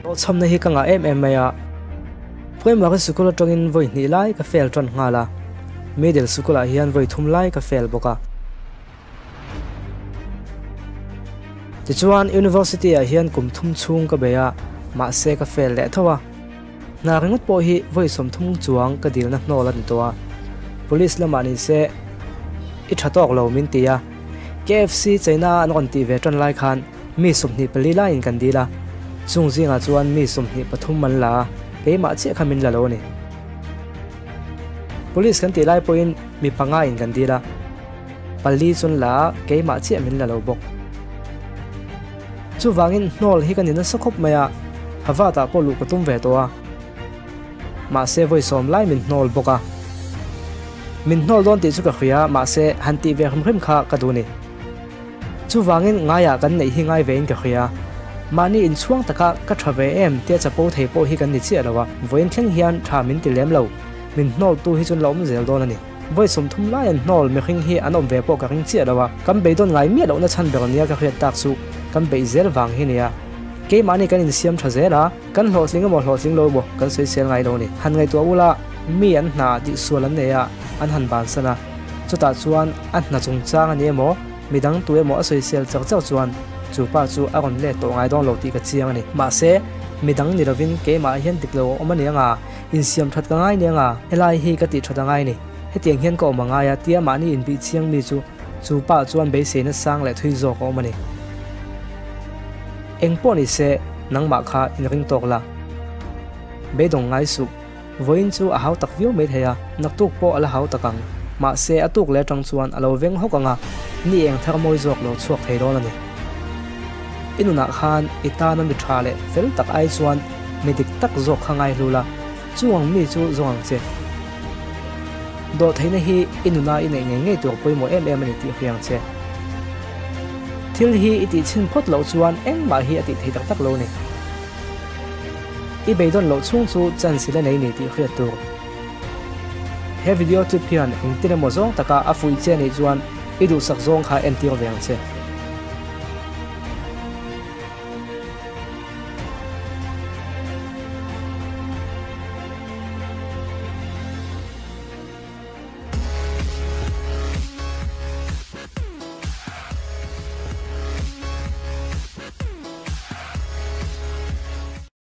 Hlawhchhamna hi ka ngah em em mai a, Primary sikul atangin vawi hnih lai ka fail tan nghal a, Middle sikulah hian vawi thum lai ka fail bawk a. Tichuan University ah hian kum thum chhung ka bei a, mahse ka fail leh tho a. Hna ringawt pawh hi vawi 30 chuang ka dilna hnawl a ni tawh a, Police lamah ni se i tha tawk lo min ti a, KFC China an rawn tih ve tan lai khan Mi 24 laiin kan dil a, chung zingah chuan mi 23 an la a, keimah chiah kha min la lo a ni. Police kan tih lai pawhin mi panga in kan dil a, pali chu an la a, keimah chiah min la lo bawk. Chuvangin hnawl hi ka ni nasa khawp mai a, Havat ah pawh luh ka tum ve tawh a, mahse vawi sawm lai min hnawl bawk a. Min hnawl dawn tih chu ka hria, mahse han tih ve hrim hrim kha ka duh a ni. Chuvangin ngaiah kan neih hi ngai vein ka hria. Mahni inchhuang taka ka tha ve em tia chapo thei pawh hi kan ni chiah lo a, vawiin thleng hian tha min ti lem lo. Min hnawltu hi chuan la awm zel dawn a ni. Vawi 30 lai an hnawl mihring hi an awm ve pawh ka ring chiah lo a, kan beidawn ngai miah lohna chhan ber nia ka hriat tak chu kan beih zel vang hi nia. Keimahni kan insiam tha zel a, kan hlawhtling emaw hlawhtling lo emaw kan sawisel ngai lo a ni. Han ngaihtuah ula, mi an hna tihsual an nei a, an han bansan a. Chutah chuan a hna chungchang a ni emaw, midang tu emaw a sawisel chak chak chuan chu pa chu a rawn let tawh ngai dawn lo tih ka chiang a ni. Mahse, midang ni lovin keimah hian dik lo a awm a ni anga, insiam that ka ngai ni anga, helai hi ka tih that a ngai ni, hetiang hian ka awm a ngai a tia mahni inbih chiang mi chu chu pa chuan beiseina sang leh thui zawk a awm a ni. Eng pawh ni se, nangmah kha inring tawk la. Beidawng ngai suh. Vawiin chu a hau tak viau mai thei a, naktuk pawh a la hau tak ang. Mahse, a tuk leh atang chuan a lo veng hawk ang a, ni eng thar mawi zawk lo chhuak thei dawn a ni. I nunah khan i tana mi tha leh fel tak ai chuan mi dik tak zawk kha ngai hlu la, chung ang mi chu zawng ang che. Dawhtheihna hi i nuna i neih ngei ngei tur pawimawh em em a ni tih hria ang che. Thil hi i tih chhin phawt loh chuan engmah hi a tih thei tak tak lo a ni. I beidawn loh chhung chu chance i la nei ni tih hriat tur. He video clip hian engtin emaw zawng taka a fuih che anih chuan i duhsak zawng kha entir ve ang che.